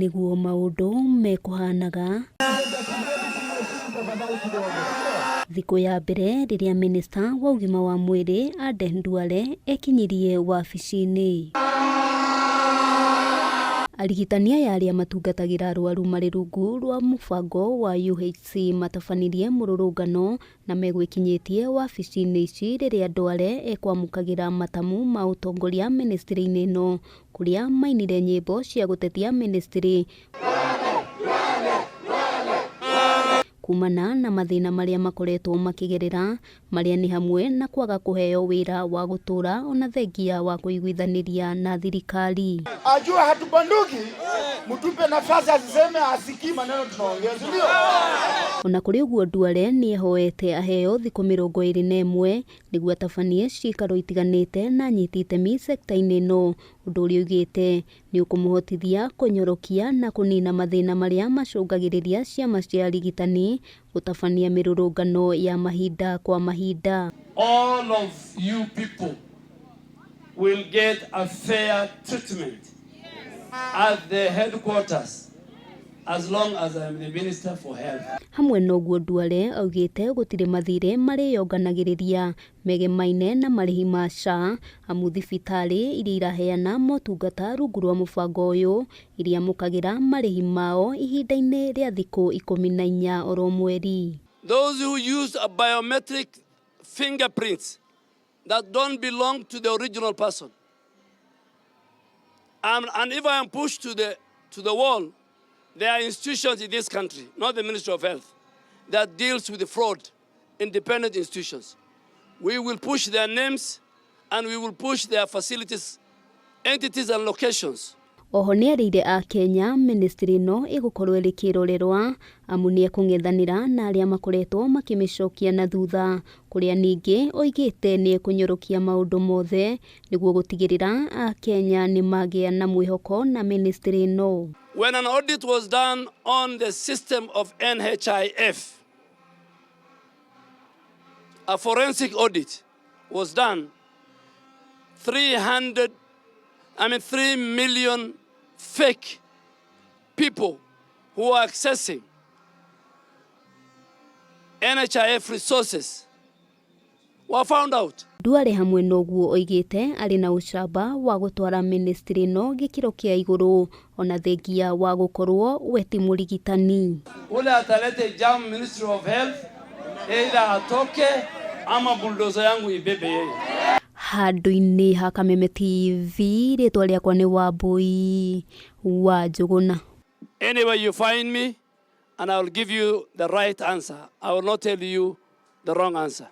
Nĩguo maũndũ mekũhanaga. Thikũ ya mbere rĩrĩa mĩnĩsta wa ũgima wa mwĩrĩ Aden Duale ekinyirie wabici-inĩ. Arigitani aya arĩa matungatagĩra arwaru marĩ rungu rwa mũbango wa UHC matabanirie mũrũrũngano na megwĩkinyĩtie wabici-inĩ ici rĩrĩa Duale ekwamũkagĩra matamu ma ũtongoria mĩnĩstrĩ-inĩ ĩno kũrĩa mainire nyĩmbo cia gũtetia mĩnĩstrĩ kumana na mathĩna marĩa makoretwo makĩgerera marĩa nĩ hamwe na kwaga kũheo wĩra wa gũtũra ona thengia wa kũiguithanĩria na thirikari. Ajue hatubanduki, mtupe nafasi asiseme asikii maneno tunaongea, si ndio? Ona kũrĩ ũguo Duale nĩ ehoete aheo thikũ 21 nĩguo atabanie ciikaro itiganĩte na anyiti itemi sekta-inĩ ĩno, ũndũ ũrĩa oigĩte nĩ ũkũmũhotithia kũnyorokia na kũnina mathĩna marĩa macũngagĩrĩria ciama cia arigitani gũtabania mĩrũrũngano ya mahinda kwa mahinda. All of you people will get a fair treatment at the headquarters as long as I am the Minister for Health. Hamwe na ũguo Duale augĩte gũtirĩ mathirĩ marĩyonganagĩrĩria megemaine na marĩhi ma SHA amu thibitarĩ iria iraheana motungata rungu rwa mũbango ũyũ iriamũkagĩra marĩhi mao ihinda-inĩ rĩa thikũ 14 oro mweri. Those who use a biometric fingerprints that don't belong to the original person. And if I am pushed to the wall, there are institutions in this country, not the Ministry of Health, that deals with the fraud, independent institutions. We will push their names and we will push their facilities, entities and locations. Oho nĩerĩire akenya mĩnĩstrĩ ĩno ĩgũkorwo ĩrĩ kĩrorerwa amu nĩekũng'ethanĩra na arĩa makoretwo makĩmĩcokia na thutha kũrĩa ningĩ oigĩte nĩekũnyorokia maũndũ mothe nĩguo gũtigĩrĩra akenya nĩmagĩa na mwĩhoko na mĩnĩstrĩ ĩno. When an audit was done on the system of NHIF, a forensic audit was done, 300, I mean 3 million fake people who are accessing NHIF resources were found out. Duale hamwe na ũguo oigĩte arĩ na ũcamba wa gũtwara mĩnĩstrĩ ĩno gĩkĩro kĩa igũrũ ona thengia wa gũkorwo we ti mũrigitani. Ule atalete jam Ministry of Health, either atoke ama bulldozer yangu ibebe yeye. Handũ-inĩ ha Kameme TV rĩtwa rĩakwa nĩ Wambui wa Njũgũna. Anywhere you find me, and I will give you the right answer. I will not tell you the wrong answer.